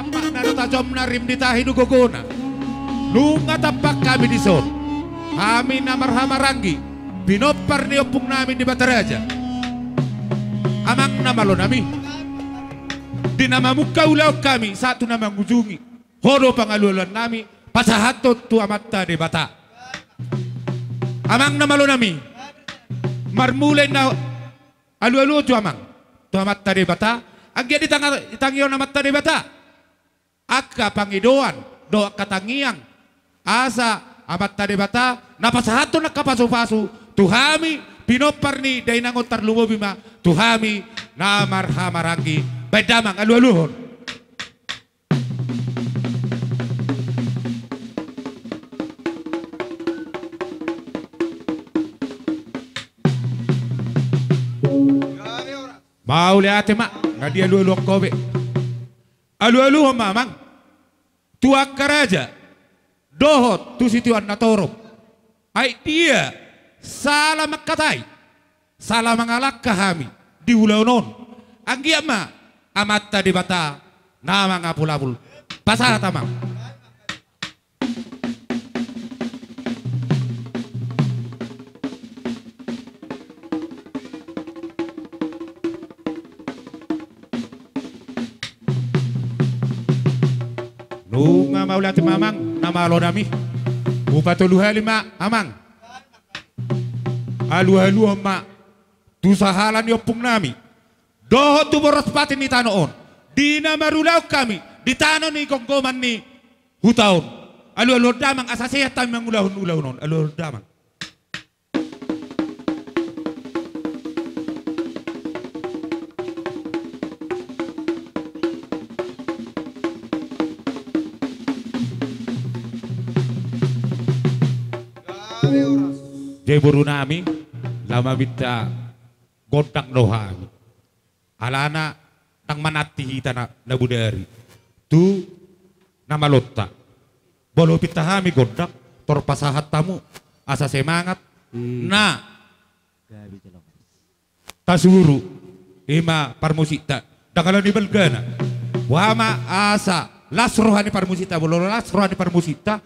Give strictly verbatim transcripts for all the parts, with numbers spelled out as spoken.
Makna do tajomna, rim ni tahi do gogona. Nunga tampak hami dison, hami na marhahamaranggi, pinompar ni ompungnami Debataraja, amang na malonami. Di na mamungka ulaon hami sahat tu na mangujungi, ho do pangalualuannami pasahathon tu Amanta Debata. Amang na malonami, marmula inna alualuhon tu amang, tu Amanta Debata, anggiat ditanga-, ditangihon Amanta Debata angka pangidoan dohot angka tangiang, asa Amanta Debata na pasahathon angka pasupasu tu hami pinompar ni dainang on, tarlumobi ma tu hami na marhahamaranggi. Baen damang alualuhon. Mauliate ma, nga dialualuhon ho be. Alualuhon ma amang tu angka raja dohot tu sitiruon na torop. Ai dia sala mangkatai, sala mangalangka hami di ulaon on, anggiat ma Amanta Debata na mangapulapul. Pasahat amang. Nunga mauliate ma amang na malonami. Hupatolu hali ma amang. Alualuhon ma tu sahala ni ompungnami dohot tu boras pati ni tano on, di na marulaon hami di tano ni gomgoman ni huta on. Alualuhon damang asa sehat hami mangulahon ulaon on. Alualuhon damang. Jadi borunami, laho maminta gondang do hami. Alana ndang mananti hita na, na bodari tu na malonta. Molo pinta hami gondang, tor pasahat hamu asa semangat. Hmm. Na tasuru, ima parmusikta. Ndang alani balgana. Boha ma asa las roha ni parmusikta, molo las roha ni parmusikta,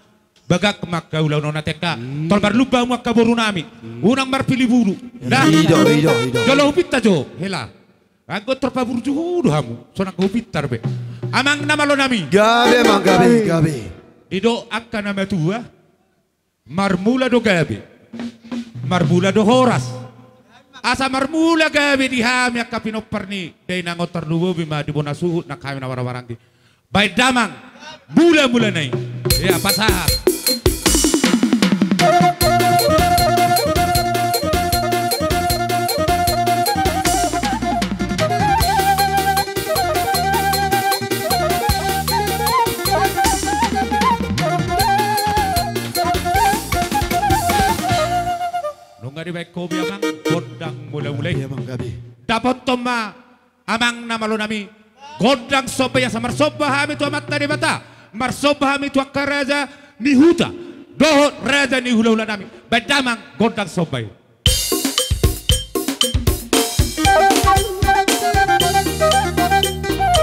bagak ma angka ulaon on, ate angka. Hmm. Tor marlumba hamu angka borunami. Hmm. Unang marpilih bulu. Dah. Ido, ido, ido. Jolo hupinta jo, hela. Anggo tor paburju do hamu, sonang hupinta be. Amang na malonami. Gabe amang, gabe, gabe. Didok angka na matua, marmula do gabe, marmula do horas. Asa marmula gabe di hami angka pinompar ni dainang on, tarlumobi ma di bona suhut nang hami na marhahamaranggi. Baen damang mulamulana i. Ia, pasahat. Nunga dibaen ho be amang gondang mulamula i. Ia amang, gabe. Dapothon ma amang na malonami gondang somba i, asa marsomba hami tu Amanta Debata, marsomba hami tu angka raja ni huta dohot raja ni hulahulanami. Baen damang gondang somba i.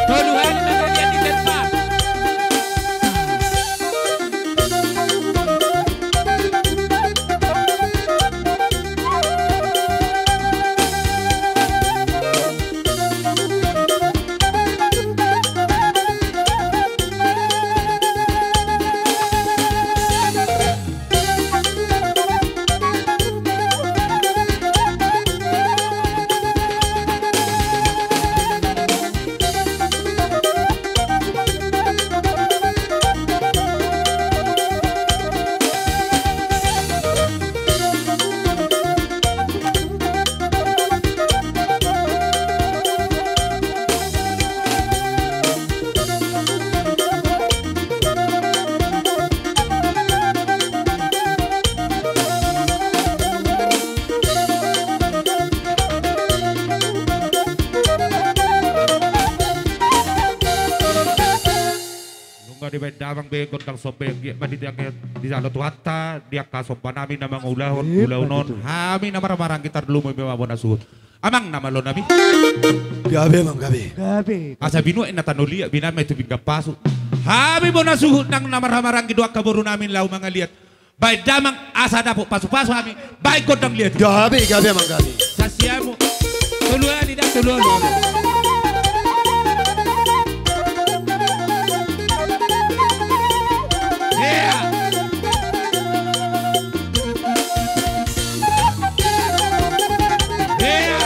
Tolu hali ma hadian di tempat. Baen damang be gondang somba, anggiat ma di, dijalo Tuhanta di angka somba nami na mangulahon ulaon on. Hami na marhahamaranggi tarlumobi ma bona suhut. Amang na malo nami. Gabe, amang, gabe. Gabe. Asa binuat inna tano liat, binahen ma i tu pinggan pasu. Hami bona suhut nang na marhahamaranggi dohot angka boru nami laho mangaliat. Baen damang asa dapot pasupasu hami, baen gondang liat i. Gabe, gabe, amang, gabe. Sasiamu. Tolu hali da, tolu hali. Ea. Ea.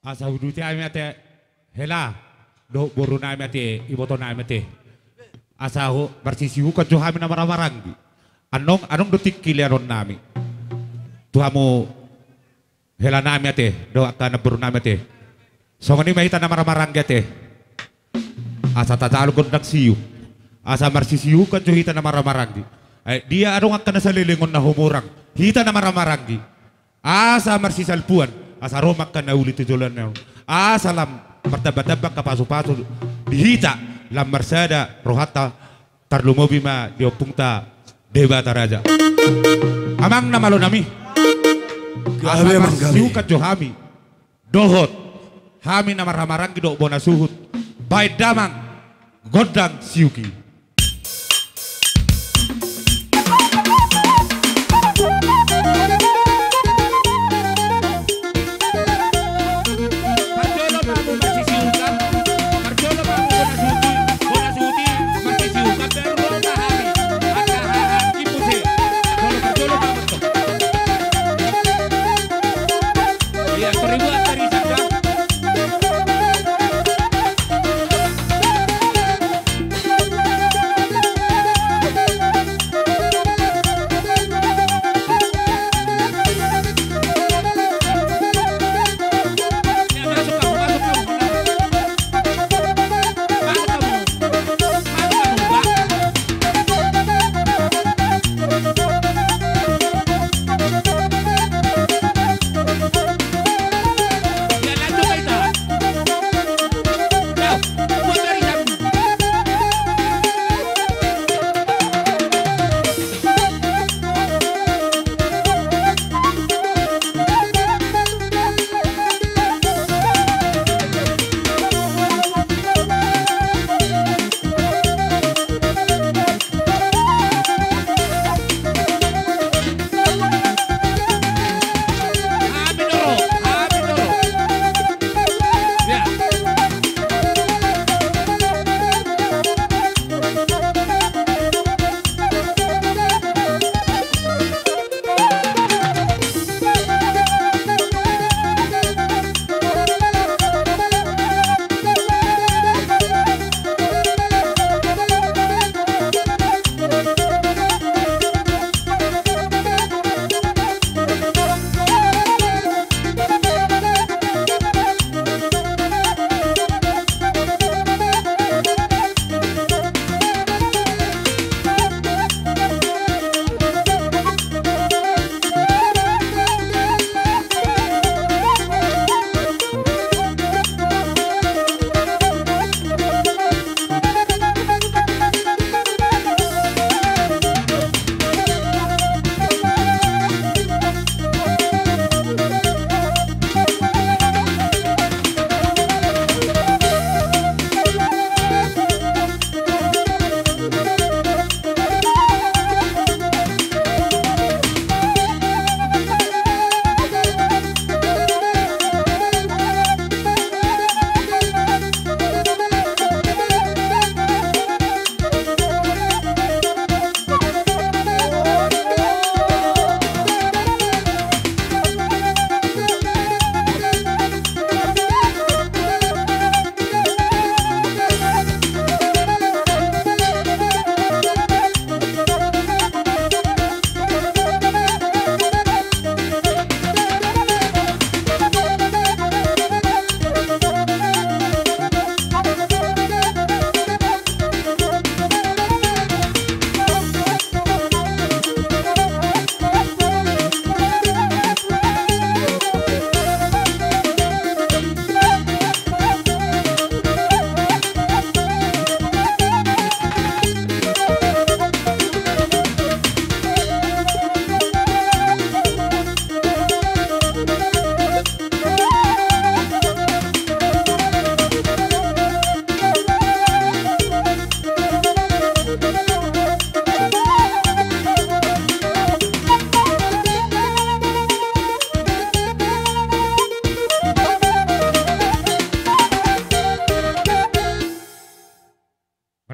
Asa huduti hami ate hela dohot boru nami ate, iboto nami ate. Asa ho marsisihutan jo hami na marhahamaranggi. Annon, annon do tingki lehonon nami tu hamu hela nami ate dohot angka namboru nami ate. Songon i ma hita na marhahamaranggi ate. Asa tajalo gondang siu. Asa marsisihutan jo hita na marhahamaranggi. Ai dia adong angka na salelengon na humurang, hita na marhahamaranggi. Asa marsisalpuan, asa ro ma angka na uli tu joloan on. Asa lam martambatamba angka pasupasu di hita, lam marsada rohanta, tarlumobi ma di ompunta Debata Raja. Amang na malo nami. Gabe, amang, gabe. Asa marsisihutan jo hami dohot hami na marhahamaranggi dohot bona suhut. Baen damang gondang siuk i.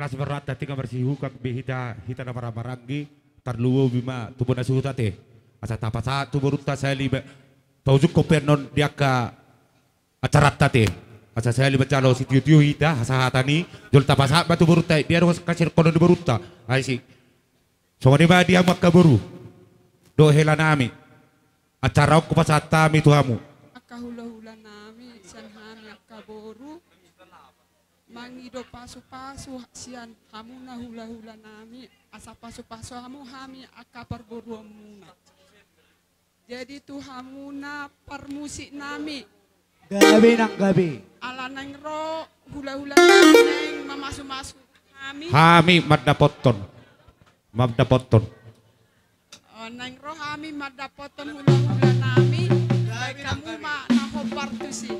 Simarrata tinggal marsihuka be hita, hita na marhahamaranggi, tarlumobi ma tu bona suhut ate. Asa tapasahat tu borunta sahali ba, paujungkon pe annon di angka acaranta ate. Asa sahali manjalo sitiotio hita, hasahatan i, jolo tapasahat ma tu borunta, dia do kasirkonon di borunta. Ai si. Songon i ma di hamu angka boru dohot hela nami. Acara on hupasahat hami tu hamu. Angka hulahula nami, sian hami angka boru, mangido pasupasu sian hamuna hulahula nami, asa pasupasu hamu hami angka parboruonmuna. Jadi tu hamuna parmusik nami. Gabe nang gabe. Ala naeng ro hulahula nami naeng mamasumasu hami. Hami mandapothon. Mandapothon. O, naeng ro hami mandapothon hulahula nami. Baen hamu ma na hombar tusi.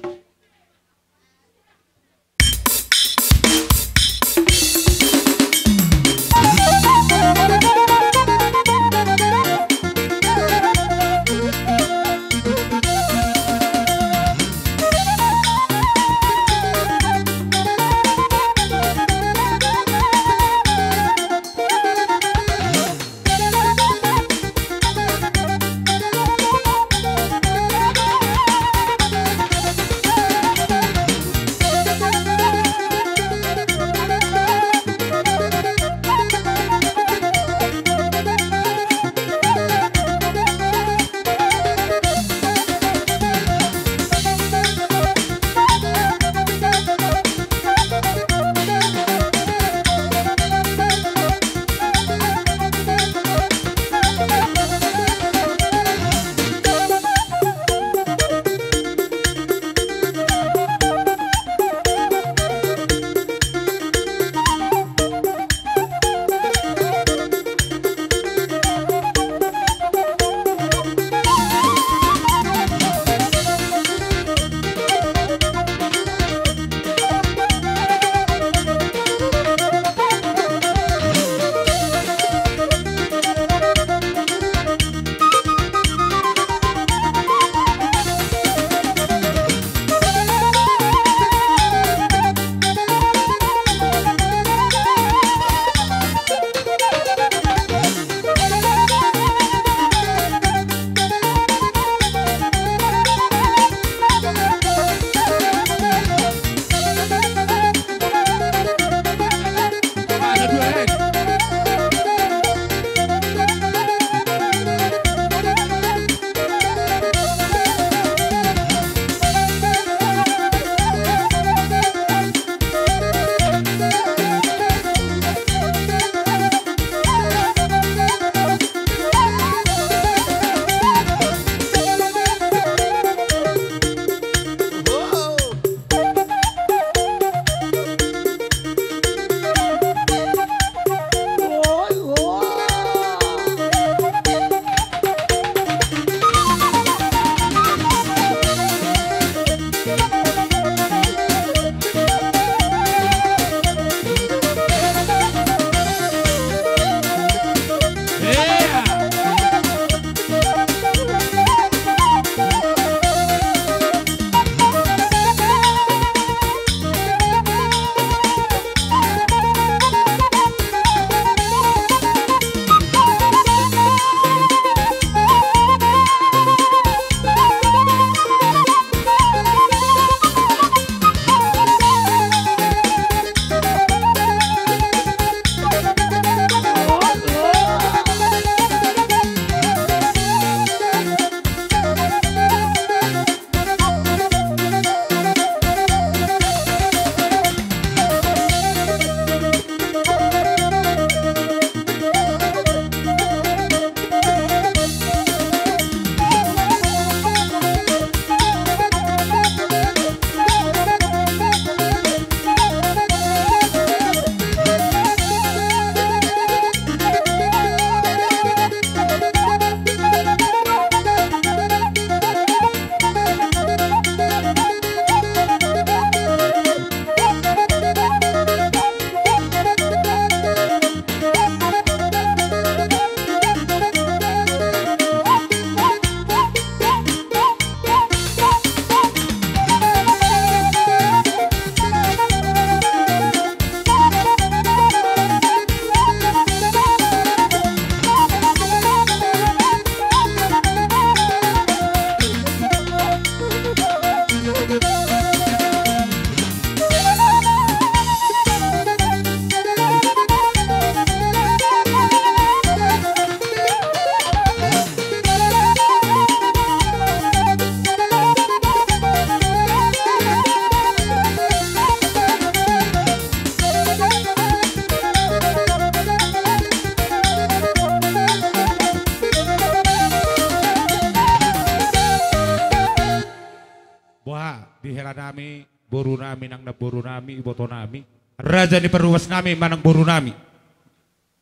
boru nami, nang namboru nami, iboto nami, raja ni paruas nami manang boru nami.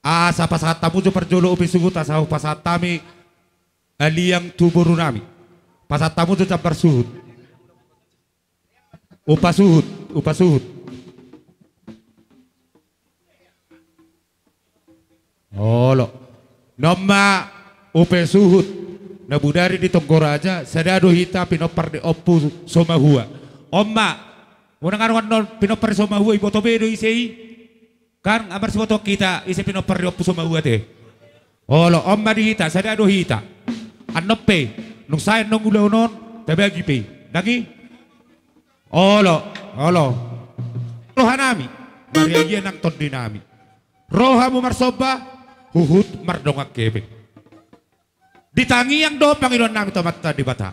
Asa pasahat hamu jo parjolo upa suhut, asa hupasahat hami aliang tu boru nami. Pasahat hamu jo jambar suhut. Upa suhut, upa suhut. Olo. On ma upa suhut na bodari di tonggo raja, sada do hita pinompar ni Ompu Somahua. On ma, unang anon pinompar ni Somahua, iboto be do ise i. Kan, amar siboto hita ise pinompar ni Ompu Somahua te. Olo, on ma di hita, sada do hita. Annon pe, nunga sae annon ulaon on, tabagi pe. Ndang i? Olo, olo. Roha nami, marhite ia nang tondi nami. Ro hamu marsomba, huhut mardongan hepeng. Di tangiang do pangidoan nami tu Amanta Debata.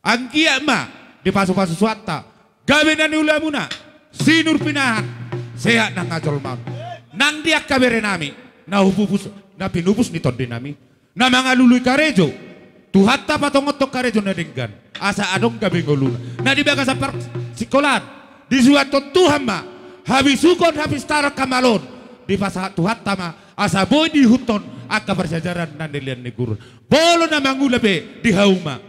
Anggiat ma dipasupasu Tuhanta gabe na niulamuna, sinur pinahan, sehat nang hajolmaon. Nang di angka bere nami na hupupus, na pinupus ni tondi nami, na mangalului karejo, Tuhanta patongothon karejo na denggan, asa adong gabe ngoluna. Na di bagasan parsikolaan, disuanhon Tuhan ma habisuhon, hapistaran, hamaloon, dipasahat Tuhanta ma asa boi diihuthon angka parsiajaran na nilehon ni guru. Molo na mangula pe di hauma,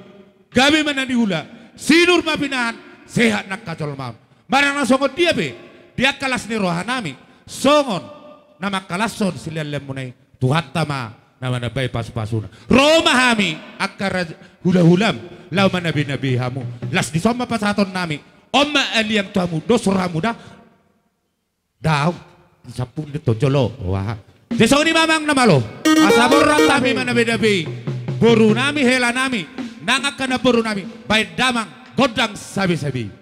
gabe ma na niula, sinur ma pinahan, sehat nang hajolmaon. Manang na songon dia pe di angka las ni roha nami, songon na mangkalashon sileanleanmuna i, Tuhanta ma na manambai pasupasuna. Ro ma hami angka raja hulahulam laho manabinabi hamu. Las dison ma pasahaton nami. On ma aliang tu hamu, dos rohamu da. Daong, sampung di tonjolo. Wah. Jadi songon i ma amang na malo. Asa borhat hami manabinabi boru nami, hela nami, nang angka namboru nami, baen damang gondang sabisabi.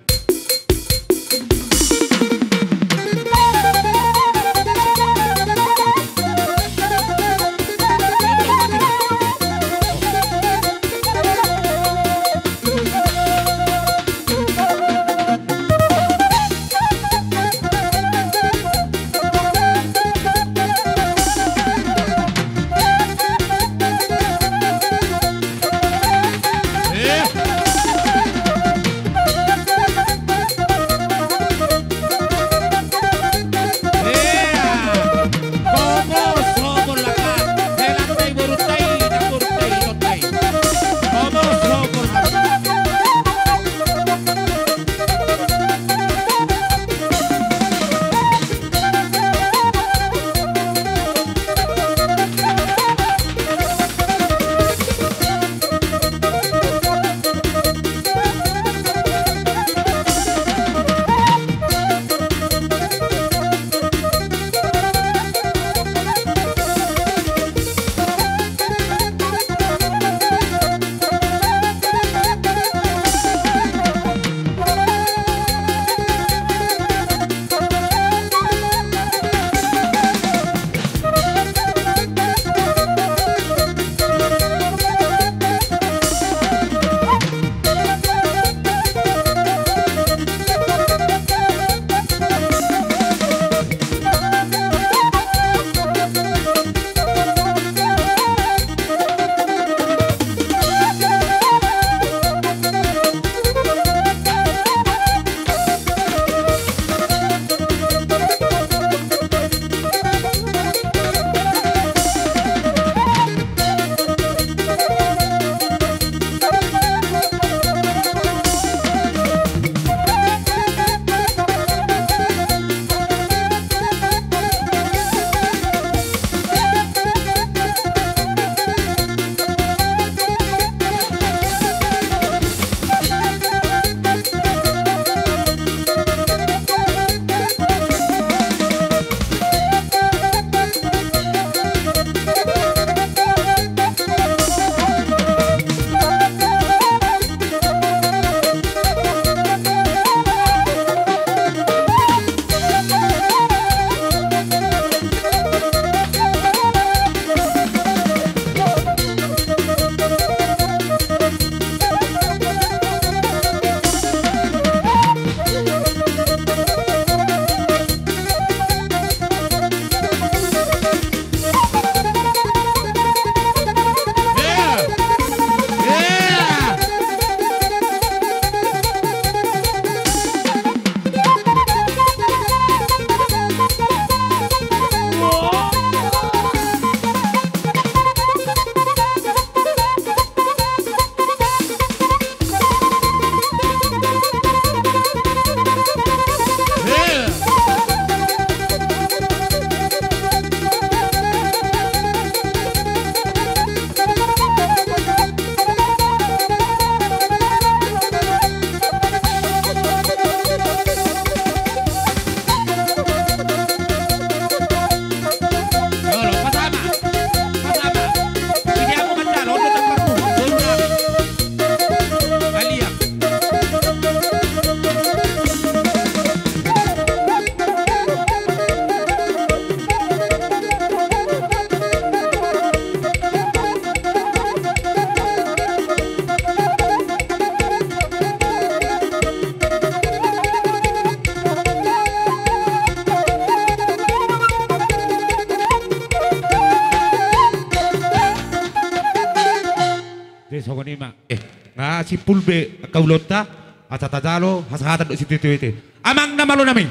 Simpul be angka ulaonta, asa tajalo hasahatan dohot sitiotio i. Amang na malo nami.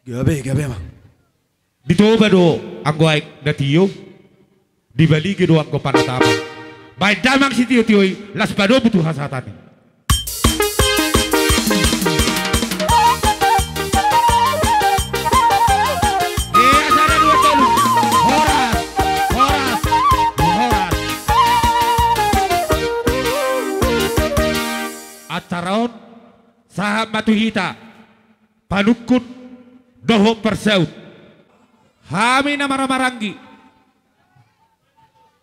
Gabe, gabe, amang. Di Toba do anggo aek na tio, di Balige do anggo panatapan. Baen damang sitiotio i, laos padomu tu hasahatan i. Ia, sada, dua, tolu. Horas, horas, horas. Acara on sahat ma tu hita panungkun dohot parsaut. Hami na marhahamaranggi,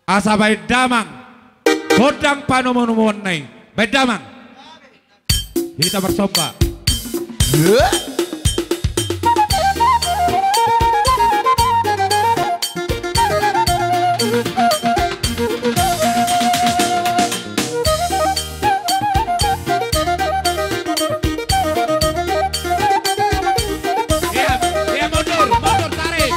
asa baen damang gondang panomunomuonna i. Baen damang. Hita marsomba. Ia, ia, mundur, mundur, tarik.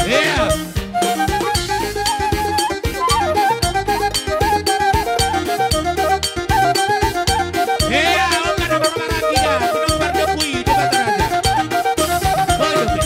Ia. Ia, on ma na marhahamaranggi da, tu na mardomu i, Debata Raja. Boi dope.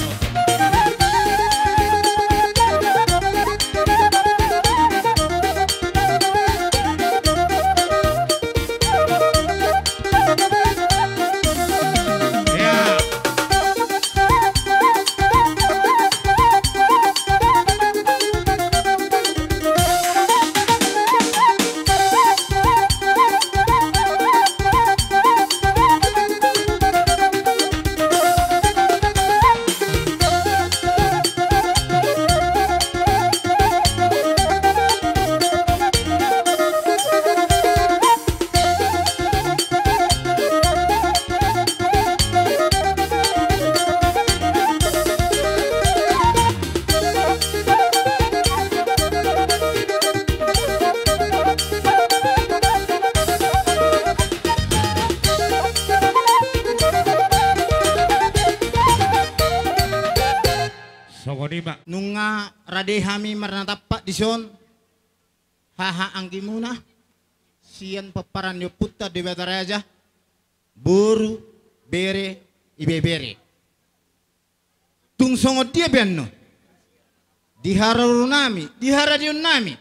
Songon i ma. Nunga rade hami marnatampak dison, haha anggimuna, sian pomparan ni ompunta Debata Raja, boru, bere, ibebere. Tung songon dia baennon di harorunami, di haradeonnami,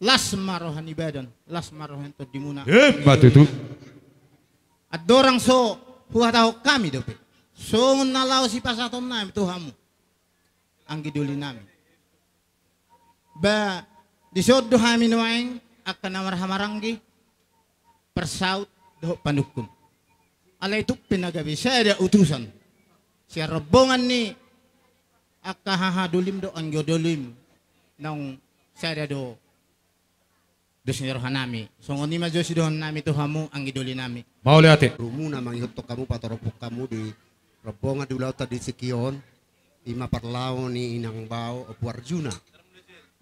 las ma roha ni badan, las ma roha ni tondimuna. Emma tutu. Andorang so huhatahon hami dope, songon na laho sipasahatonnami tu hamu, anggi dolinami. Ba, dison do hami nuaeng angka na marhahamaranggi, parsaut dohot panungkun. Alai tung pe na gabe sada utusan sian rombongan ni angka hahadolim dohot anggi dolim, naung sada do dos ni rohanami. Songon i ma jo sidohononnami tu hamu, anggi dolinami. Mauliate. Borumuna mangihuthon hamu, patoruphon hamu di rombongan di ulaonta di tingki on, i ma parlao ni inang bao Ompu Arjuna.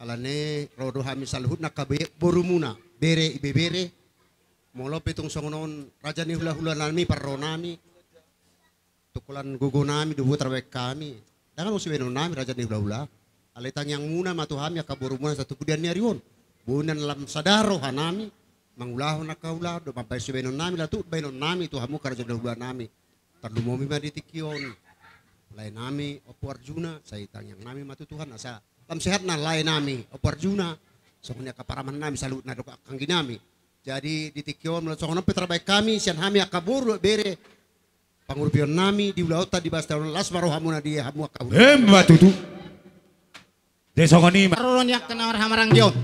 Alani ro do hami saluhutna angka be-, borumuna, bere, ibebere. Molo pe tung songon on raja ni hulahulanami, parronami, tungkolan gogonami, do boi tarbaen hami. Ndang adong sibaenonnami raja ni hulahula. Alai tangiangmuna ma tu hami angka borumuna satutu di ari on. Boi na lam sada rohanami mangulahon angka ulaon, do mambaen sibaenonnami, laho tu baenonnami tu hamu angka raja ni hulahulanami. Tarlumobi ma di tingki on laenami Ompu Arjuna, sai tangiangnami ma tu Tuhan asa lam sehat na laenami Ompu Arjuna. Songon i angka paramannami saluhutna dohot angka angginami. Jadi di tingki on molo songon on pe tarbaen hami sian hami angka boru dohot bere, pangurupionnami di ulaonta di bagasan on, las ma rohamuna di hamu angka ulaon. Emma tutu. Jadi songon i ma. Haroro ni angka na marhahamaranggi on.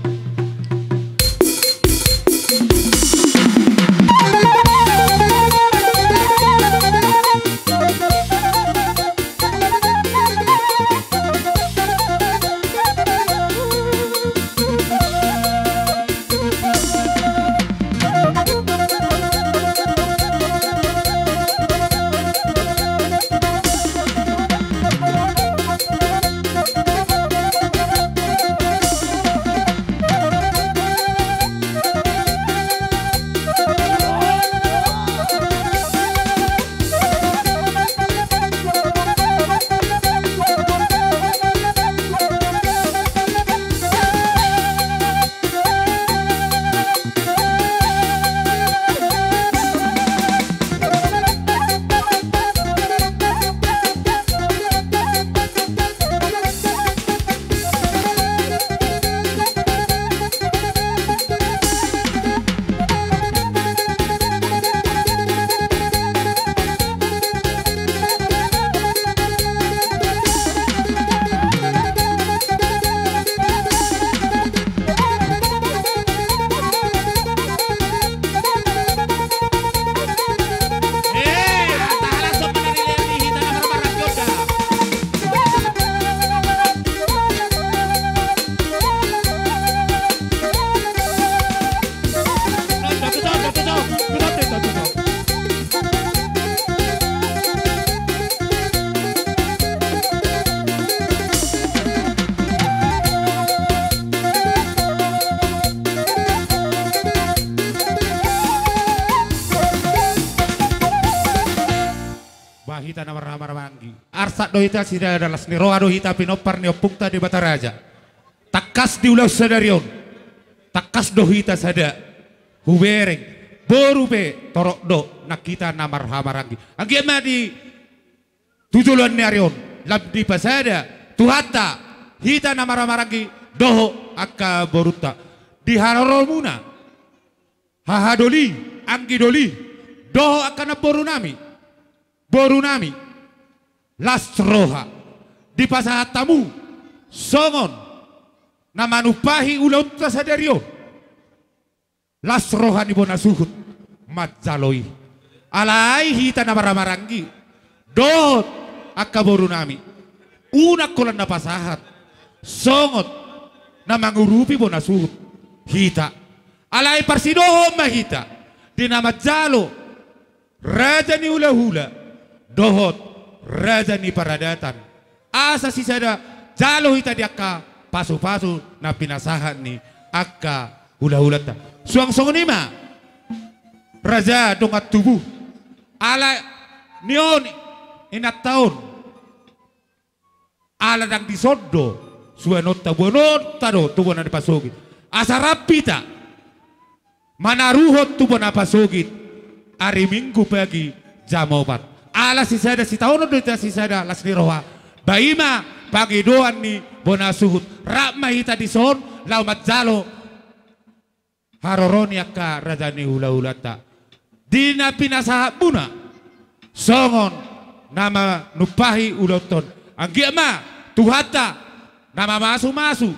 Hita na marhamaranggi, arsak do hita, sisada las ni roha do hita, pinompar ni ompunta Debata Raja. Tangkas di ulaon sadari on, tangkas do hita sada hubereng, boru pe torop do nang hita na marhamaranggi. Anggiat ma di tu joloan ni ari on lam dipasada Tuhanta hita na marhamaranggi dohot angka borunta. Di haroromuna, haha doli, anggi doli, dohot angka namboru nami, boru nami, las roha dipasahat hamu songon na manumpahi ulaonta sadari on. Las roha ni bona suhut manjalo i. Alai hita na marhamaranggi dohot angka boru nami, unang holan na pasahat songon na mangurupi bona suhut hita. Alai parsidohot ma hita di na manjalo raja ni hulahula dohot raja ni paradatan. Asa sisada jalo hita di angka pasupasu na pinasahat ni angka hulahulanta. Suang songon i ma raja dongan tubu, ala ni on inanta on. Ala ndang dison do suanonta, boanonta do tu bona na pasogit. Asa rap hita manaruhon tu bona pasogit ari Minggu pagi jam opat. Ala sisada sitaonon do hita sisada las ni roha. Ba i ma pangidoan ni bona suhut. Rap ma hita dison laho manjalo haroro ni angka raja ni hulahulanta di na pinasahatmuna songon na manumpahi ulaonta on. Anggiat ma Tuhanta na mamasumasu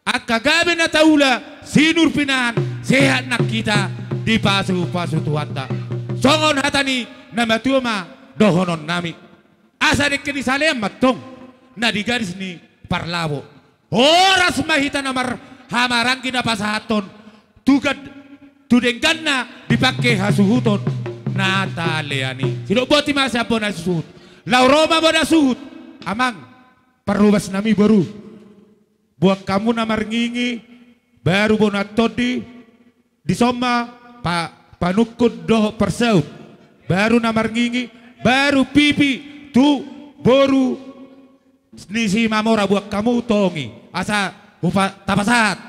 angka gabe na taula, sinur pinahan, sehat nang hita dipasupasu Tuhanta. Songon hata ni na matua ma dohononnami. Asa dengke ni salean mantong na di gadis ni parlabo. Horas ma hita na marhamaranggi na pasahathon tu gad-, tu dengganna dipangke hasuhuton na talean i. Sidok boti ma sian bona suhut. Laho ro ma bona suhut. Amang, parhobasnami boru. Buat hamu na marngingi, baru bona tondi, dison ma pa-, panungkun dohot parsaut. Baru na marngingi, baru pipi tu boru ni si Mamora, buat hamu tongi. Asa hupa-, tapasahat.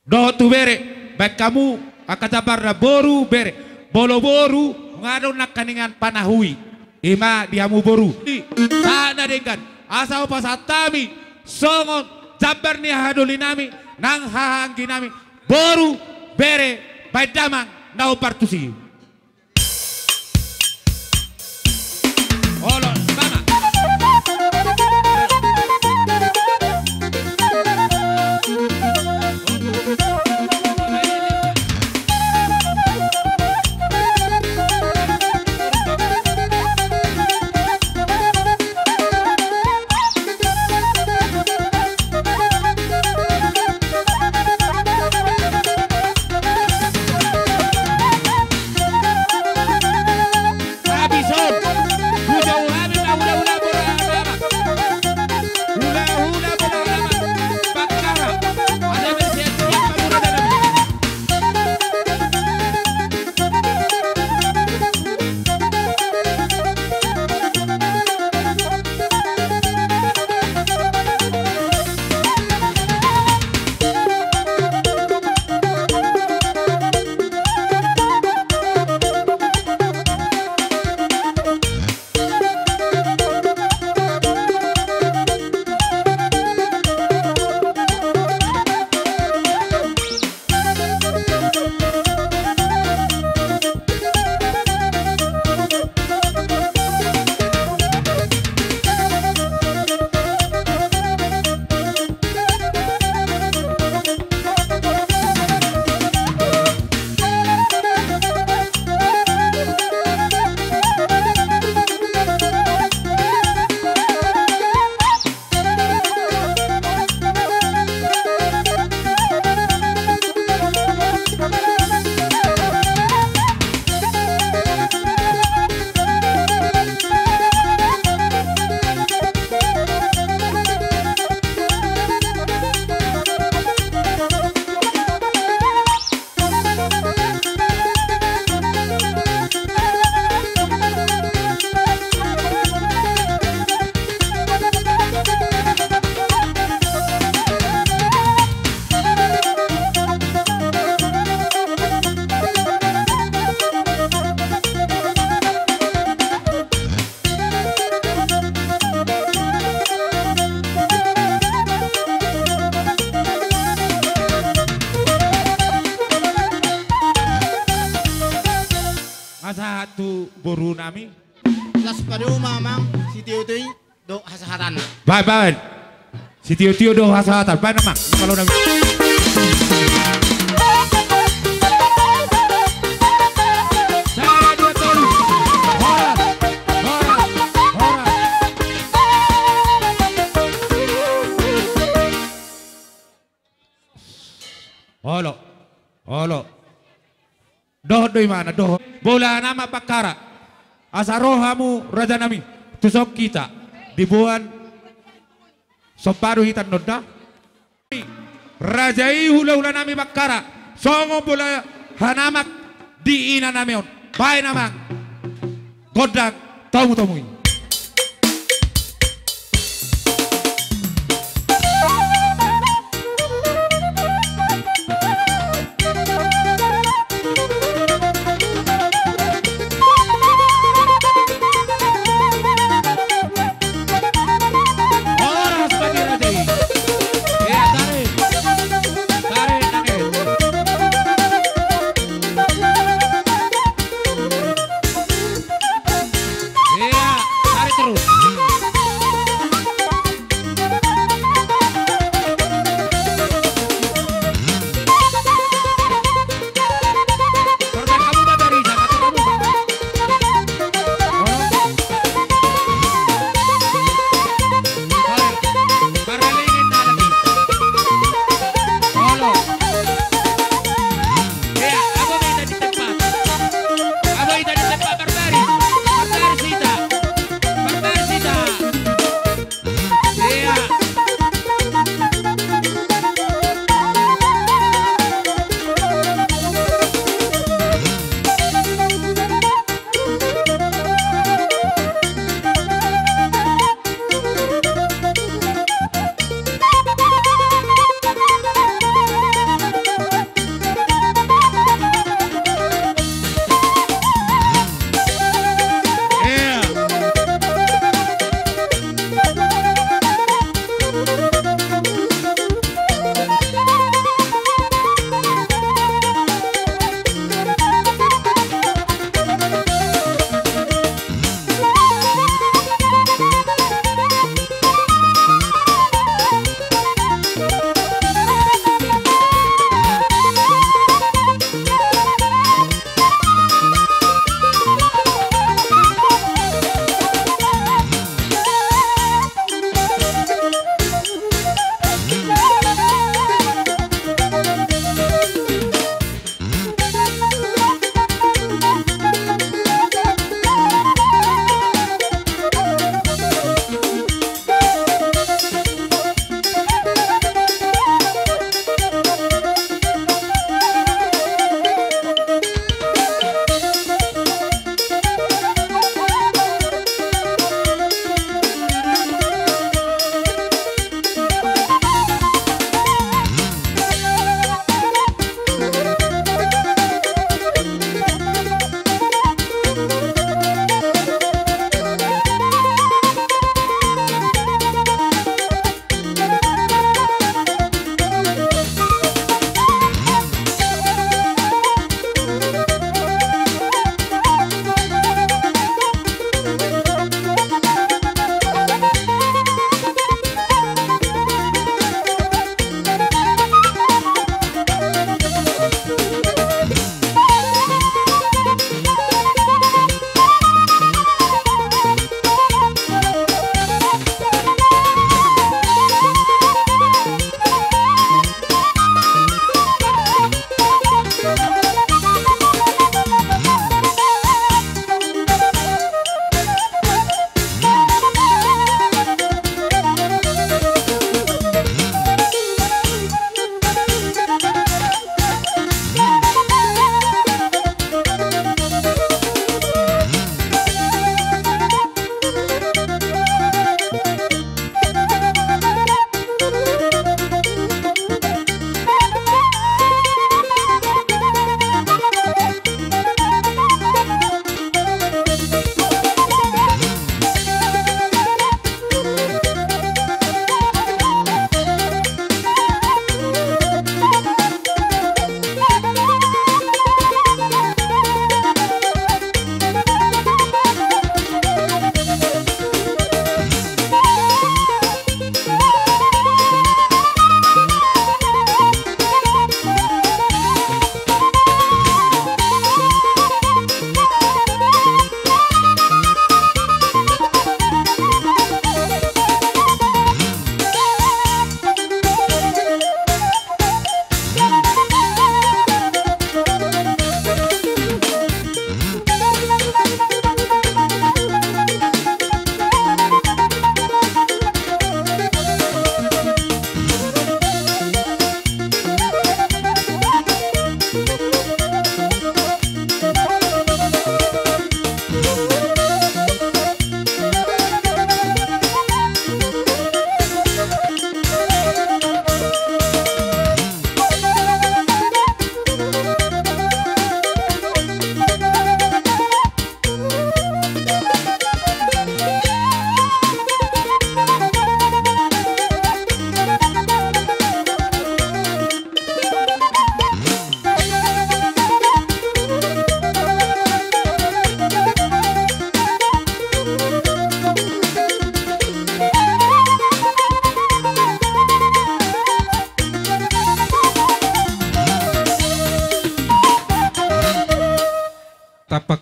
Dohot tu bere, baen hamu angka jambarna boru bere. Molo boru, nunga adong nangkiningan panahui. I ma di hamu boru. Di sahat na denggan. Asa hupasahat hami songon jambar ni haha dolinami nang haha angginami. Boru, bere, baen damang na hombar tusi. Olo, sama. Tu boru nami. Las padomu ma amang, sitio-tio i dohot hasahatan. Baen, baen. Sitio-tio dohot hasahatan. Baen amang, palo nami. Sada, dua, tolu. Horas, horas, horas. Olo, olo. Dohot do imana, dohot. Bola hanamak Bakkara. Asa ro hamu raja nami. Tuson hita. Diboan. Somba do hita nonda. Raja i hula-hula nami Bakkara. Songon bola hanamak di ina nami on. Baen amang. Gondang. Tomu-tomu i. Horas bagi raja i. Ia, tarik. Tarik, tarik. Ia.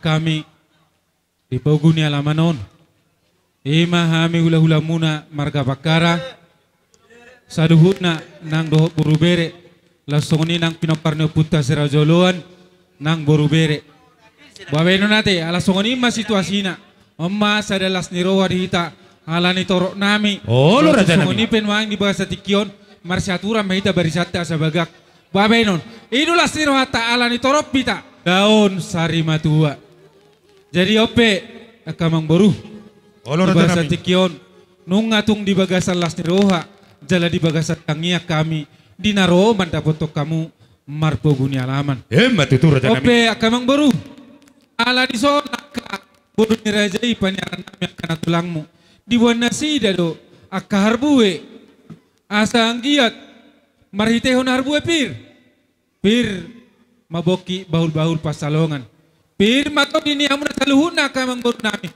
hami di pogu ni alaman on. I ma hami hulahulamuna marga Bakkara, saluhutna nang dohot boru bere, laos songon i nang pinompar ni ompunta si Raja Oloan nang boru bere. Bahenon ate, ala songon i ma situasina. On ma sada las ni roha di hita, ala ni torop nami. Olo, raja nami. Songon i pe nuaeng di bagasan tingki on, marsiaturan ma hita barisanta asa bagak. Bahenon, i do las ni rohanta ala ni torop hita. Daon sari matua. Jadi on pe, angka amangboru. Olo, raja nami. Di bagasan tingki on, nunga tung di bagasan las ni roha, jala di bagasan tangiang hami, di na ro mandapothon hamu marpogu ni alaman. Emma tutu, raja nami. On pe, angka amangboru. Ala dison angka boru ni raja i paniaran nami angka na tulangmu. Diboan nasida do angka harbue. Asa anggiat marhitehon harbue pir. Pir ma bongki bahulbahul pansalongan. Pir ma tondi ni hamuna saluhutna angka amangboru nami.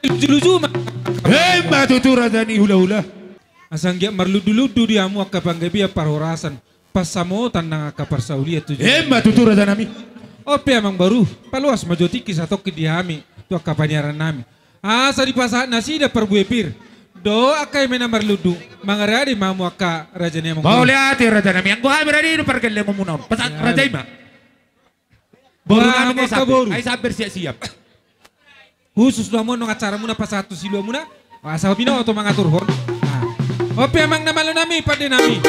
Lujuluju ma. Emma tutu, raja ni hulahula. Asa anggiat marlundulundu di hamu angka panggabean parhorasan, pansamotan nang angka parsaulian tu. Emma tutu, raja nami. On pe amangboru, paloas ma jo tingki satongkin di hami tu angka paniaran nami. Asa dipasahat nasida parbue pir. Do angka eme na marlundu, mangarade ma hamu angka raja ni amangboru. Mauliate, raja nami. Anggo hami rade do pargellengonmuna on. Pasahat raja i ma. Boru nami, angka boru. Ai sabar siap-siap. Khusus do hamu on nang acaramuna pasahat tu siluamuna. Asa binoto mangaturhon. On pe amang na malo nami, pande nami.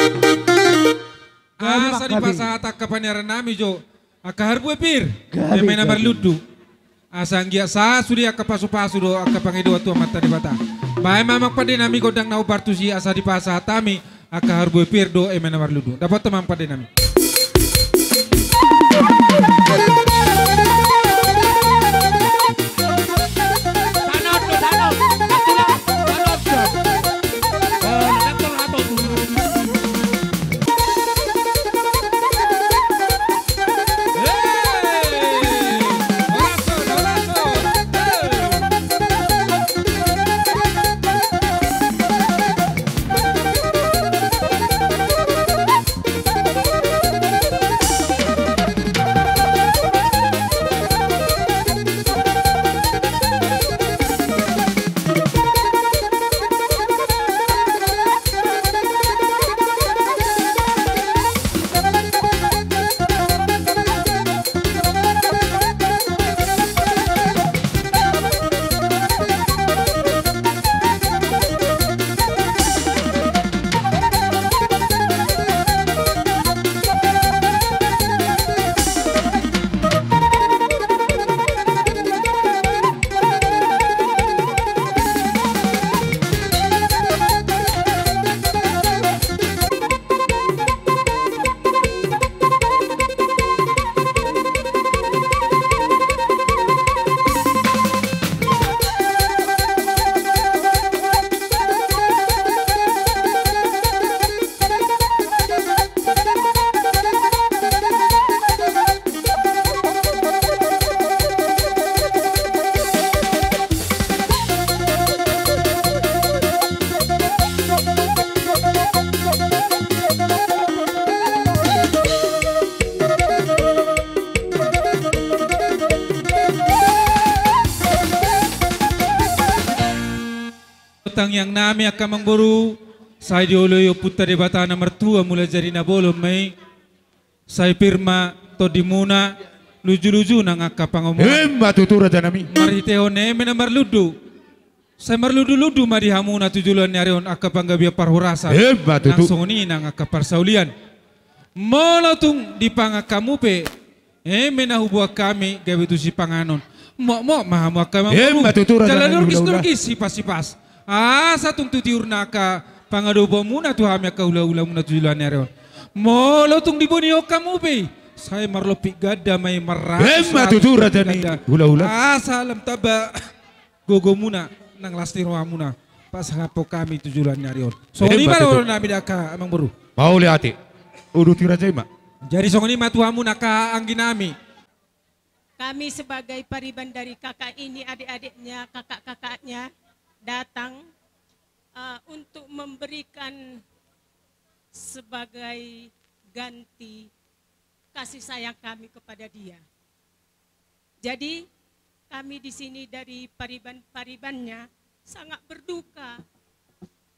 Asa dipasahat angka paniaran nami jo angka harbue pir. Eme na marlundu. Asa anggiat sahat sude angka pasupasu dohot angka pangidoan tu Amanta Debata. Bahen ma amang pande nami gondang na hombar tusi asa dipasahat hami angka harbue pir dohot eme na marlundu. Dapothon ma amang pande nami. Tangiang nami angka amangboru, sai dioloi Ompunta Debata na martua mula jadi na bolon ma i. Sai pir ma tondimuna, lujuluju nang angka pangomoan. Emma tutu, raja nami. Marhitehon eme na marlundu. Sai marlundulundu ma di hamuna tu joloan ni ari on angka panggabean parhorasan. Emma tutu. Nang songon i nang angka parsaulian. Molo tung dipangan hamu pe eme na huboan hami gabe tusi panganon, mokmok ma hamu angka amangboru. Emma tutu, raja nami. Jala nurgis, nurgis, sipas, sipas. Asa tung tu tiurna angka pangadopanmuna tu hami angka hulahulamuna tu joloan ni ari on. Molo tung dibonihon hamu pe i, sai marlompit ganda ma i, marratus. Emma tutu, raja ni hulahula. Asa lam tamba gogomuna nang las ni rohamuna pasangaphon hami tu joloan ni ari on. Songon i ma dohonon nami da angka amangboru. Mauliate. Uduti raja i ma. Jadi songon i ma tu hamuna angka anggi nami. Kami sebagai pariban dari kakak ini, adik-adiknya, kakak-kakaknya datang, eh, untuk memberikan sebagai ganti kasih sayang kami kepada dia. Jadi, Kami di sini dari pariban-paribannya sangat berduka,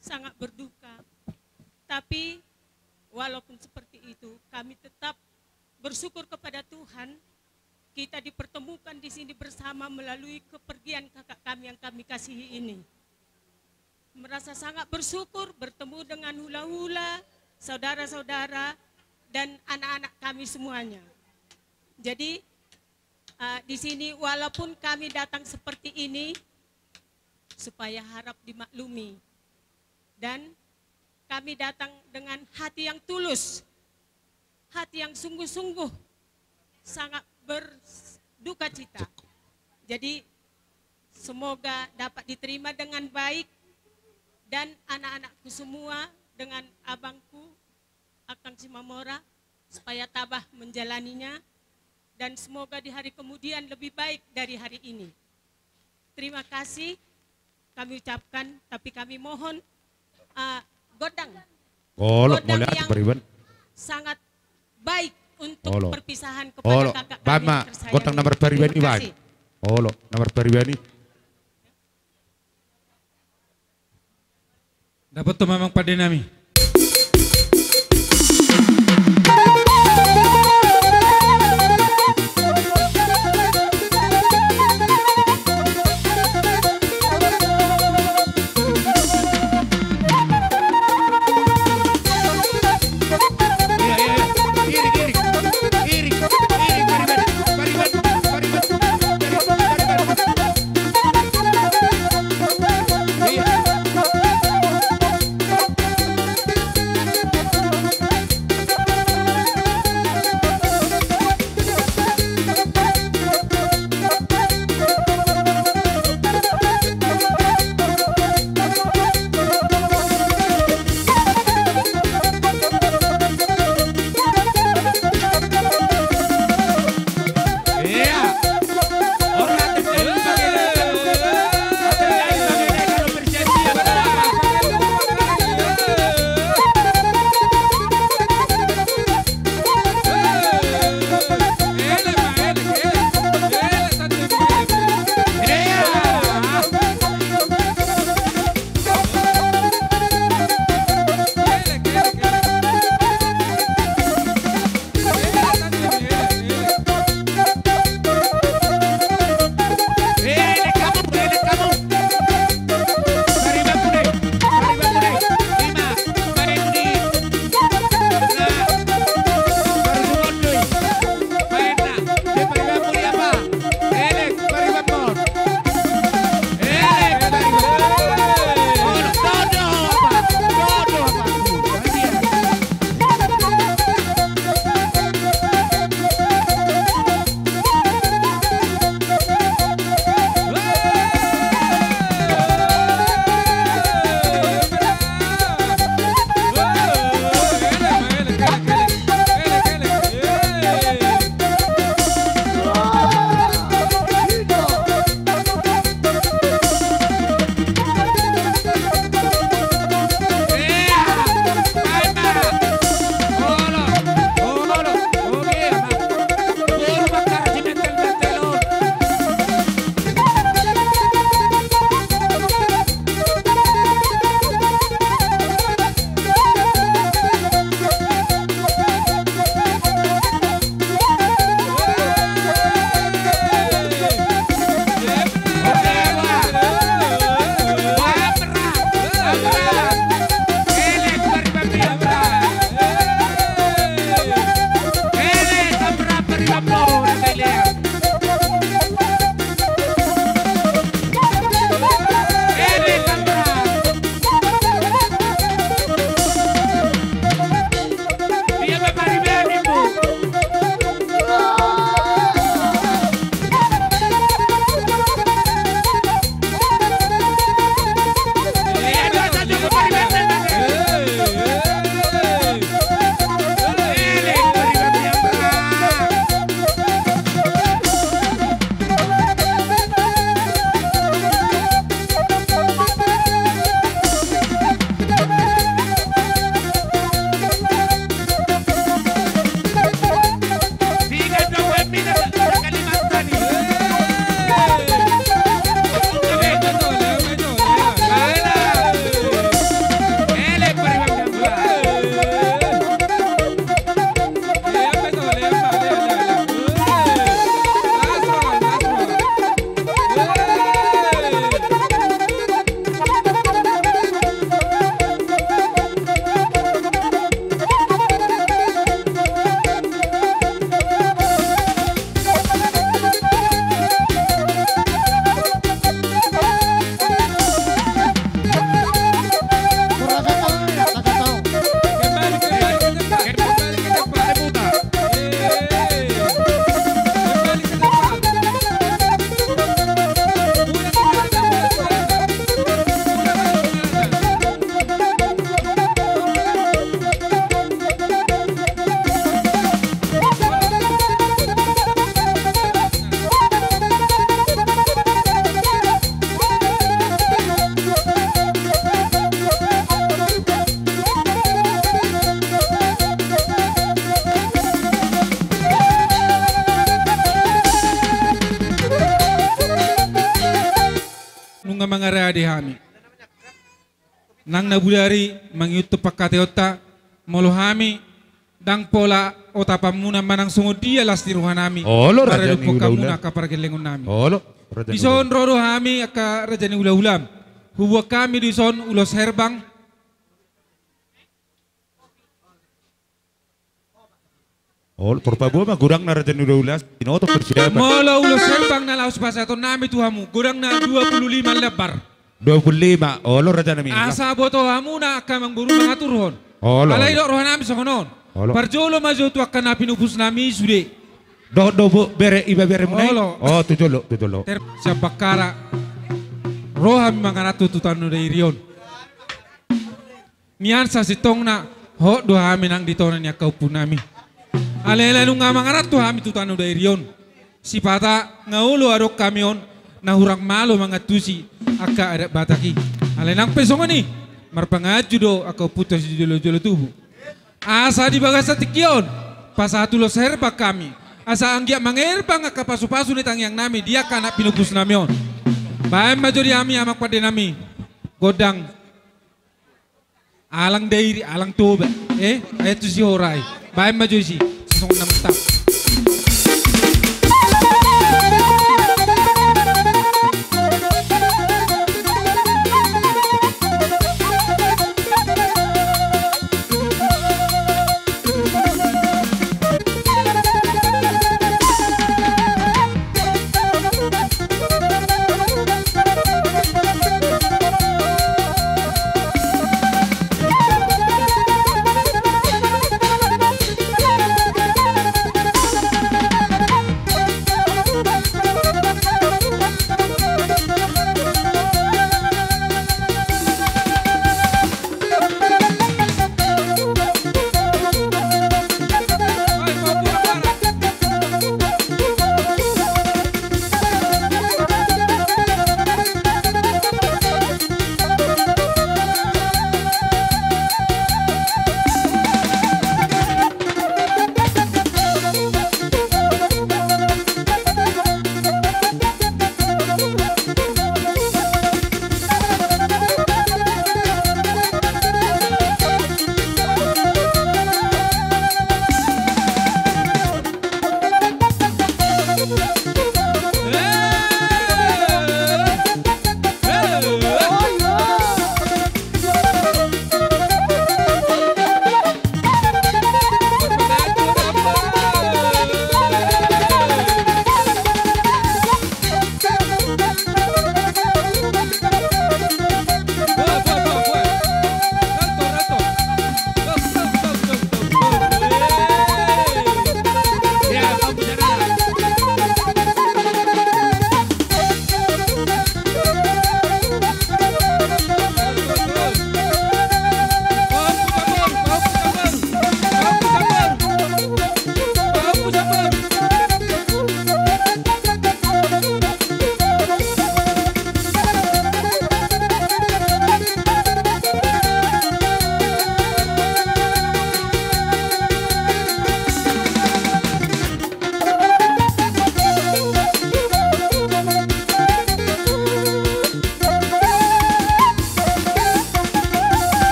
sangat berduka. Tapi walaupun seperti itu, kami tetap bersyukur kepada Tuhan, kita dipertemukan di sini bersama melalui kepergian kakak kami yang kami kasihi ini. Merasa sangat bersyukur bertemu dengan hula-hula, saudara-saudara, dan anak-anak kami semuanya. Jadi, eh, di sini walaupun kami datang seperti ini, supaya harap dimaklumi. Dan kami datang dengan hati yang tulus, hati yang sungguh-sungguh, sangat berduka cita. Jadi, semoga dapat diterima dengan baik dan anak-anakku semua dengan abangku, Akang Simamora, supaya tabah menjalaninya, dan semoga di hari kemudian lebih baik dari hari ini. Terima kasih kami ucapkan, tapi kami mohon, eh, gondang. Olo, gondang mauliate, yang pariban. Sangat baik untuk, olo, perpisahan kepada, olo, kakak kami, baen ma tersayang gondang ini. Nomor pariban. Terima kasih. Olo, nomor pariban. Dapot tu mamang pande nami. di hami. Nang na budari mangihuthon pangkataionta, molo hami ndang pola otapanmuna manang songon dia las ni rohanami. Olo, raja ni hula-hula. Angka pargellengonnami. Olo, raja ni hula-hula. Dison ro do hami angka raja ni hula-hulam. Hubuat hami dison ulos herbang. Olo, tor paboa ma godangna raja ni hula-hula, binoto persiapan. Molo ulos herbang na laos pasahatonnami tu hamu, godangna dua puluh lima lembar. Dua puluh lima, olo rajanami. Asa boto hamuna angka amangboru mangaturhon. Olo, olo. Alai didok rohanami songon on. Olo. Parjolo ma jo tu angka na pinupusnami sude. Dohot do bo-, bere, iba beremuna i? Olo. O, tu jolo, tu jolo. Ter-, sian Bakkara. Ro hami mangaranto tu Tano Dairi on. Nian sasintongna, hot do hami nang di tona ni angka ompunami. Alai nunga mangaranto hami tu Tano Dairi on. Sipata nga olo adong hami on na hurang malo mangantusi angka adat Batak i. Alai nang pe songon i, marpanganju do angka ompunta sijolo-jolo tubu. Asa di bagasan tingki on, pasahat ulos herbang hami. Asa anggiat mangerbang angka pasu-pasu ni tangiangnami di angka anak pinupusnami on. Baen ma jo di hami amang pandenami. Gondang. Alang Dairi, Alang Toba. Eh, ai tu si Horai. Baen ma jo i si. Sasongon na mantap.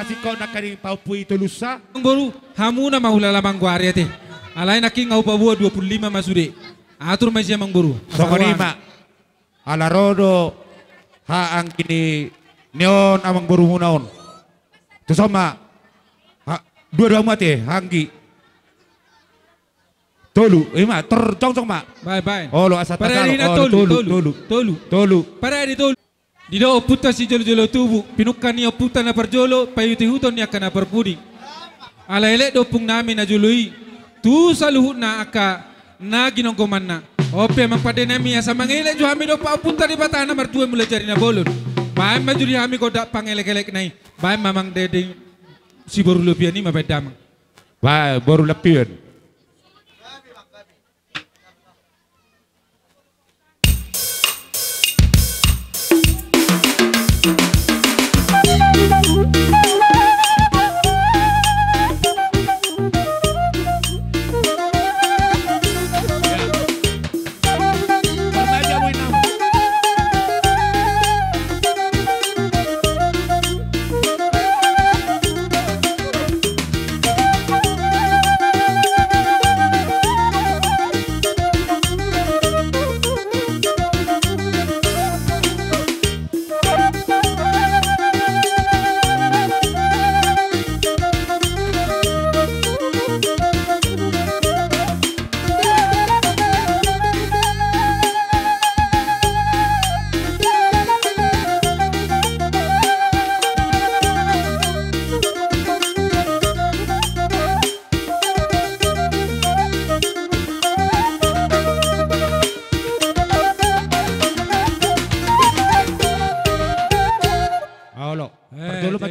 Kasih kau nak kari pahupui tolusa. Boru. Hamu na mahulala manggoari ate. Alai nangkin nga hupaboa dua puluh lima ma sude. Atur ma isi amangboru. Songon i ma. Ala ro do haha anggi ni on amangborumuna on. Tuson ma. Ha, dua do hamu ate, haha anggi. Tolu, i ma, tor jongjong ma. Baen, baen. Olo, asa tagalo. Olo, tolu, tolu, tolu, tolu. Tolu. Tolu. Parade tolu. Didok ompunta sijolo-jolo tubu, pinungka ni ompunta na parjolo, paihuthon ni angka na parpudi. Alai elek do ompung nami na jolo i, tu saluhutna angka na ginonggomanna. On pe amang pande nami asa mangelek jo hami dompak ompunta Debata na martua mulajadi na bolon. Baen ma jo di hami gondang pangelek-elekna i. Baen ma amang dede si boru Lopian i ma baen damang. Baen boru Lopian.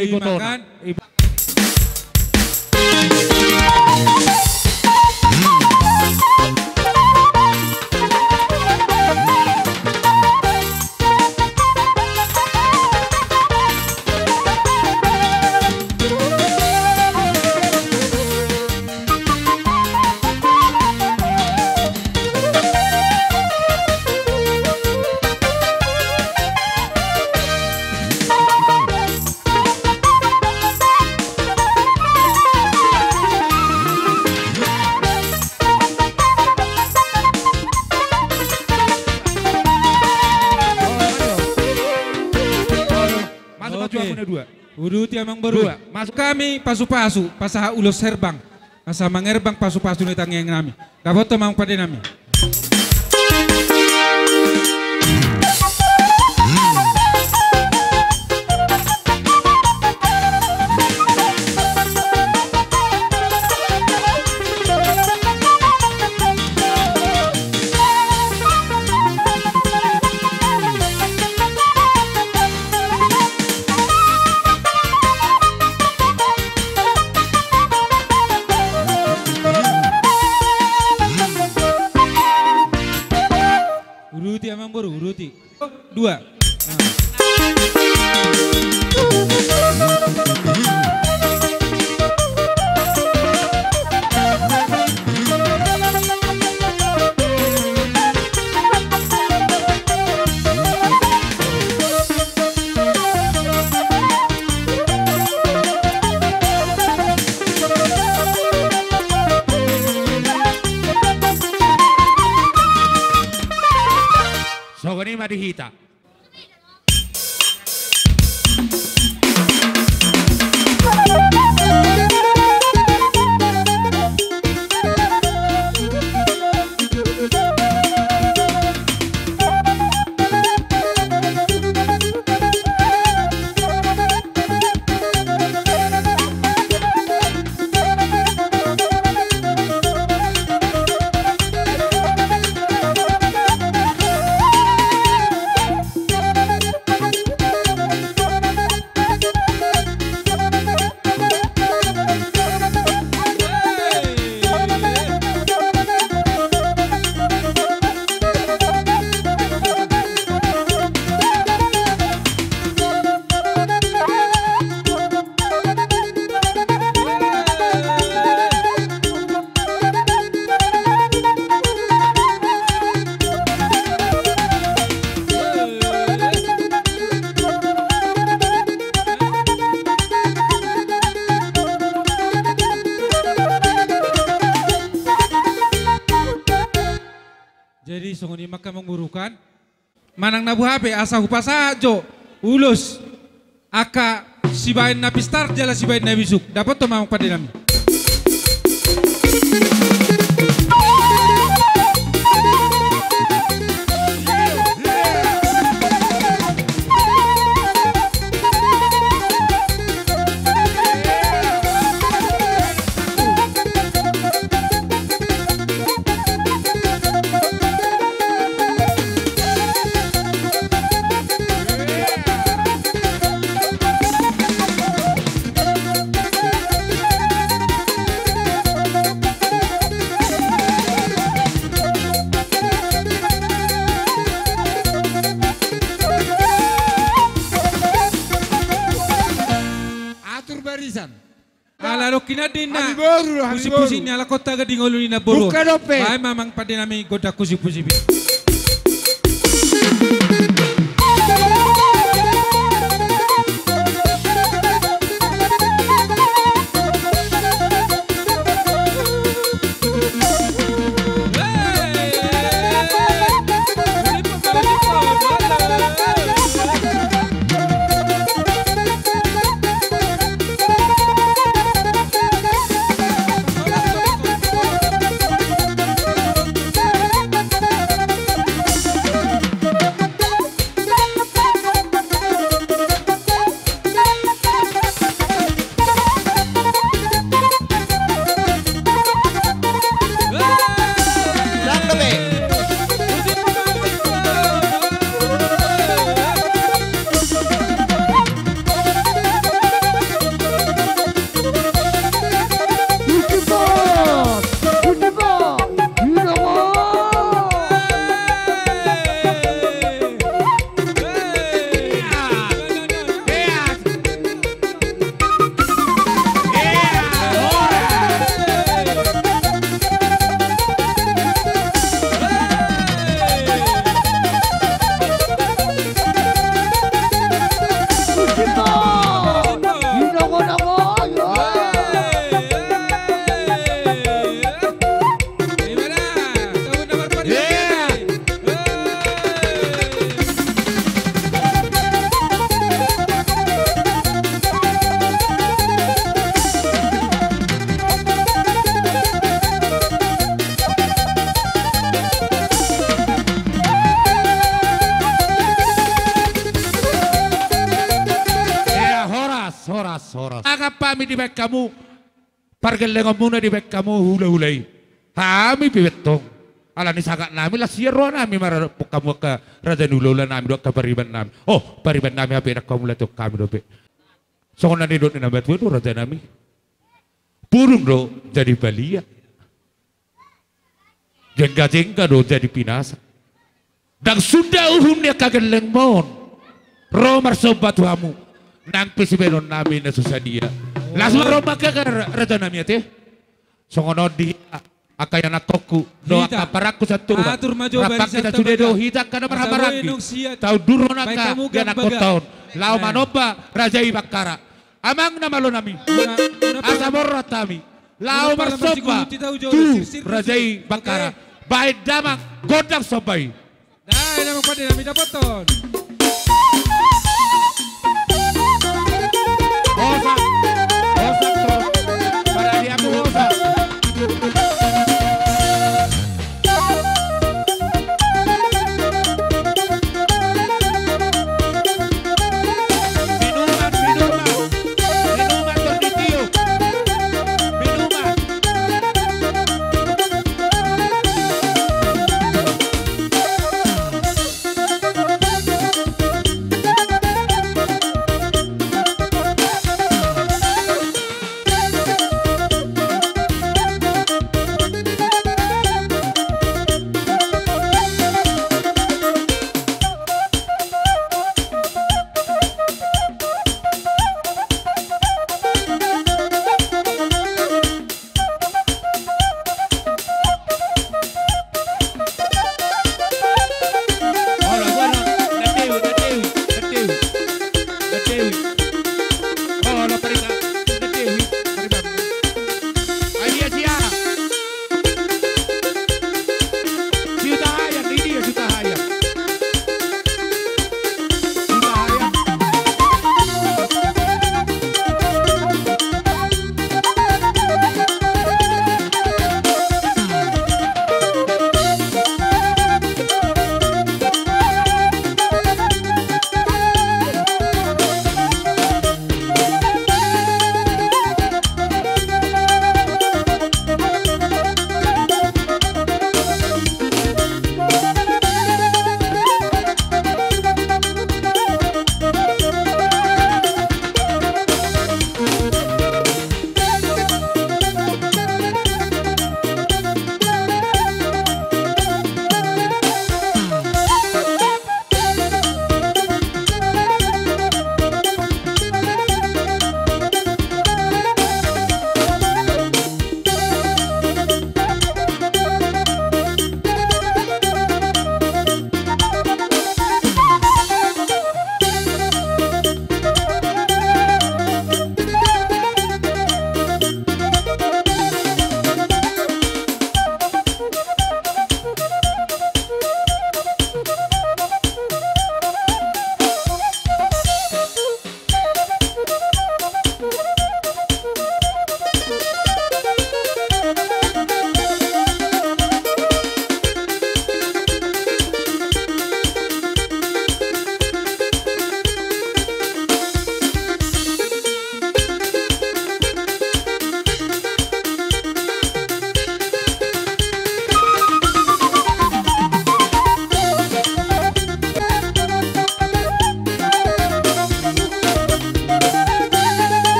Ibotona. Masuk, masuk. Oke. Aku na dua. Uduti amang boru. Dua. Masuk. Hami pasu-pasu, pasahat ulos herbang. Asa mangerbang pasu-pasu ni tangiang nami. Dapothon ma amang pande nami. Uduti amang boru, uduti. Dua. Songon i ma di hita. Jadi songon i ma angka amang boru kan. Manang na boha pe asa hupasahat jo ulos angka sibaen na pistar jala sibaen na bisuk. Dapothon ma amang pande nami. Atur barisan. Ala dongki nandi na. Hami boru do, hami boru. Pusipusip ni halak Huta Gading, olo ni na boru. Buka dope. Baen ma amang pande nami gondang husipusip i. dibaen hamu, pargellengonmuna dibaen hamu hulahula i. Hami pe antong, ala ni sagat nami, las ia roha nami maradophon hamu angka raja ni hulahula nami dohot angka pariban nami. O, pariban nami, hape ndang hamu latihon hami dope. Songon na nidok ni na matua do raja nami: Burung do jadi balian, jenggajengga do jadi pinasa. Ndang sunda uhum ni angka gellengmon ro marsomba tu hamu, nang pe sibaenon nami na so sadia. Las ma ro ma angka ra-, raja nami ate. Songon on di hita angka ianakhonku dohot angka amparangku santuruan. Rap hita sude do hita angka na marhahamaranggi. Taundurhon angka ianakhonta on laho manomba raja i Bakkara. Amang na malo nami, asa borhat hami laho marsomba tu raja i Bakkara. Baen damang gondang somba i. Dai, damang pande nami dapothon. Hosa, hosa tu. Paradiamu hosa. Minuman, minuman. Minuman, tonditiup. Minuman.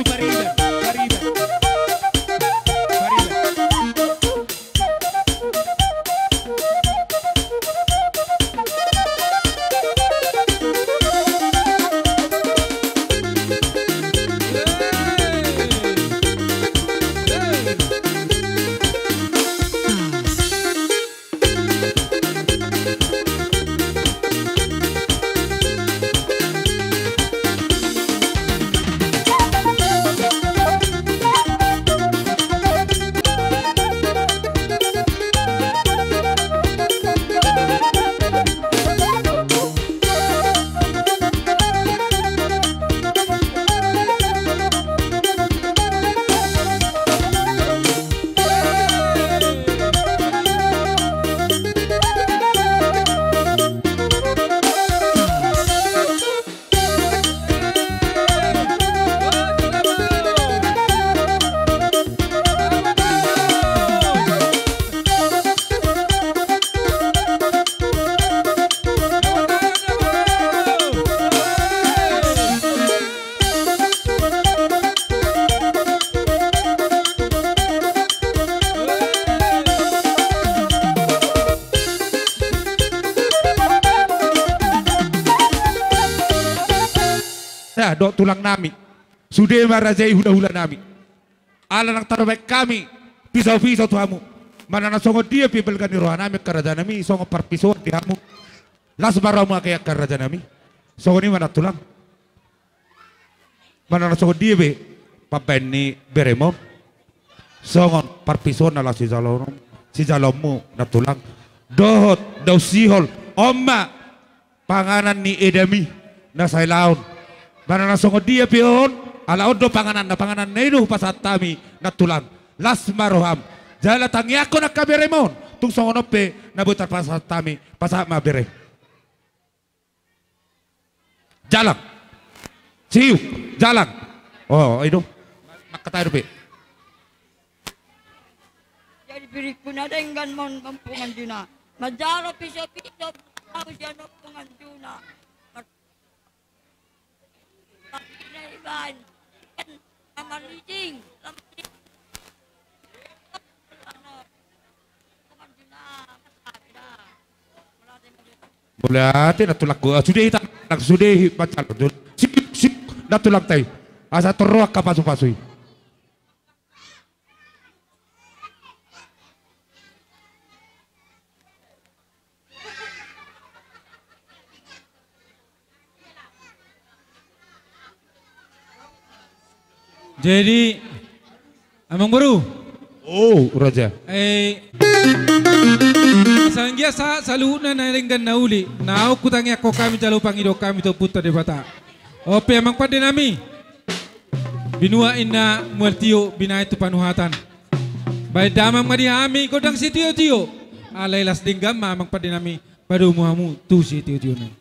Pariban, pariban. Pariban. Nah, dohot tulang nami. Sude ma raja i hulahula nami. Ala nang tarbaen hami pisau-pisau tu hamu. Manang na songon dia pe balga ni roha nami angka raja nami songon parpisauan di hamu. Las ma rohamu angka, angka raja nami. Songon i ma nantulang. Manang na songon dia pe pambaen ni berem on songon parpisauan na laos sijalo, sijaloonmu nantulang. Dohot daun sihol, on ma panganan ni edami na sailaon. Manang na songon dia pe on, ala on do pangananna, pangananna i do hupasahat hami nantulang. Las ma roham. Jala tangiangkon angka berem on. Tung songon on pe na boi tarpasahat hami, pasahat ma bere. Jalang. Siuk. Jalang. O, i do. Mangkatai dope. Jadi birikku na denggan ma on, Ampungan Juna. Manjalo piso-piso au sian Ampungan Juna. Mar-, tapi na ibaen. Kan Mauliate, Mauliate nantulang, ah, sude hita, nang sude hita manjalo. Sip, sip, nantulang tai. Asa torro angka pasu-pasu i. Jadi, amangboru. O, raja. Eh, sanggiasa saluhutna na denggan na uli, naung hutangiangkon hami jala hupangidohon hami tu Ompunta Debata. Ope amang pande nami. Binua inna mual tio binahen tu panuhatan. Bahen damang ma di hami gondang sitio-tio. Alai las denggan ma amang pande nami. Padomu hamu tu sitio-tio nami.